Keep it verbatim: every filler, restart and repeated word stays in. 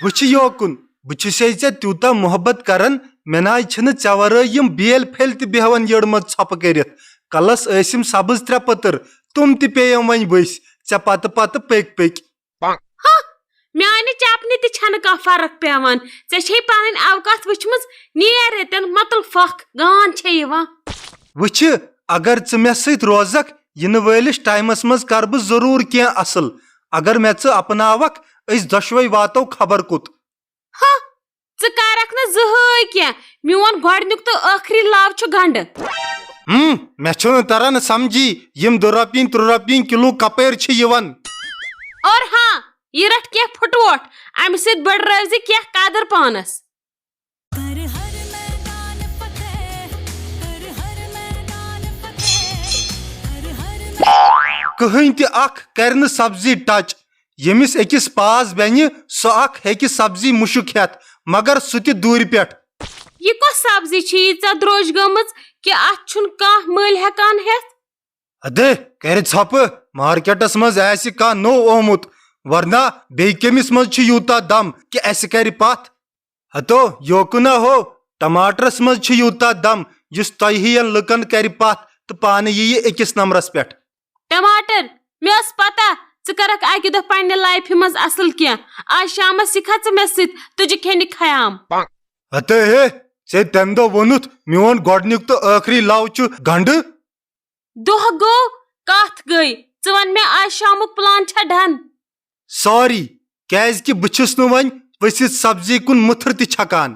وٕچھ یوکُن، بہٕ چھُسے ژےٚ تیوٗتاہ محبت کران، مےٚ ناے چھِنہٕ ژےٚ ورٲے یِم بیل پھٔلۍ تہِ بیہوان یٔڑ منٛز ژھۄپہٕ کٔرِتھ۔ کلس ٲسِم سبٕز ترٛےٚ پٔتٕر، تِم تہِ پیٚیَم وۄنۍ ؤسۍ، ژےٚ پتہٕ پتہٕ پٔکۍ پٔکۍ۔ ہہ، میانہِ چپنہِ تہِ چھنہٕ کانٛہہ فرق پیوان۔ ژےٚ چھے پنٕنۍ اوقات وٕچھمٕژ؟ نیر ییٚتٮ۪ن، متل پھکھ، گان چھے یِوان۔ وٕچھ، اگر ژٕ مےٚ سۭتۍ روزکھ، یِنہٕ وٲلِس ٹایمس منٛز کرٕ بہٕ ضروٗر کینٛہہ اصل۔ اگر مےٚ ژٕ اپناوکھ، أسۍ دۄشوے واتو خبر کوٚت۔ ہہ، ژٕ کرکھ نہٕ زٕہٕے کینٛہہ۔ میون گۄڈنیُک تہٕ ٲخری لو چھُ گنڈٕ۔ ہم، مےٚ چھُنہٕ تران سمجھی، یِم دُ رۄپیِنۍ ترٛےٚ رۄپیِنۍ کِلوٗ کپٲرۍ چھِ یِوان؟ اور ہاں، یہِ رٹھ کینٛہہ پھُٹووٹھ، امہِ سۭتۍ بٔڑرٲوزِ کینٛہہ قدر پانس۔ کٕہٕنۍ تہِ اکھ کرِ نہٕ سبزی ٹچ۔ ییٚمِس أکِس پاس بنہِ، سُہ اکھ ہیٚکہِ سبزی مُشُک ہٮ۪تھ، مگر سُہ تہِ دوٗرِ پٮ۪ٹھ۔ یہِ کۄس سبزی چھِ ییٖژاہ درٛوج گٔمٕژ کہِ اتھ چھُنہٕ کانٛہہ مٔلۍ ہٮ۪کان ہٮ۪تھ؟ ادے، کرِ ژھۄپہٕ، مارکیٹس منٛز آسہِ کانٛہہ نوٚو آمُت، ورنہ بیٚیہِ کٔمِس منٛز چھُ یوٗتاہ دم کہِ اسہِ کرِ پتھ؟ ہتو، یوکُنا ہو، ٹماٹرس منٛز چھُ یوٗتاہ دم، یُس تۄہہِ ہِوٮ۪ن لُکن کرِ پتھ تہٕ پانہٕ یِیہِ أکِس نمبرس پٮ۪ٹھ۔ ٹماٹر، مےٚ ٲس پتہ ژٕ کرکھ اکہِ دۄہ پننہِ لایفہِ منٛز اصل کینٛہہ۔ آز شامس یِکھا ژٕ مےٚ سۭتۍ تُجہِ کھٮ۪نہِ خیام؟ ہتے ہے، ژےٚ تمہِ دۄہ ووٚنُتھ میون گۄڈنیُک تہٕ ٲخری لو چھُ گنڈٕ۔ دۄہ گوٚو، کتھ گٔے؟ ژٕ ون مےٚ، آز شامُک پلان چھا ڈن؟ سوری، کیازِ کہِ بہٕ چھُس نہٕ وۄنۍ ؤسِتھ سبزی کُن مُتھر تہِ چھکان۔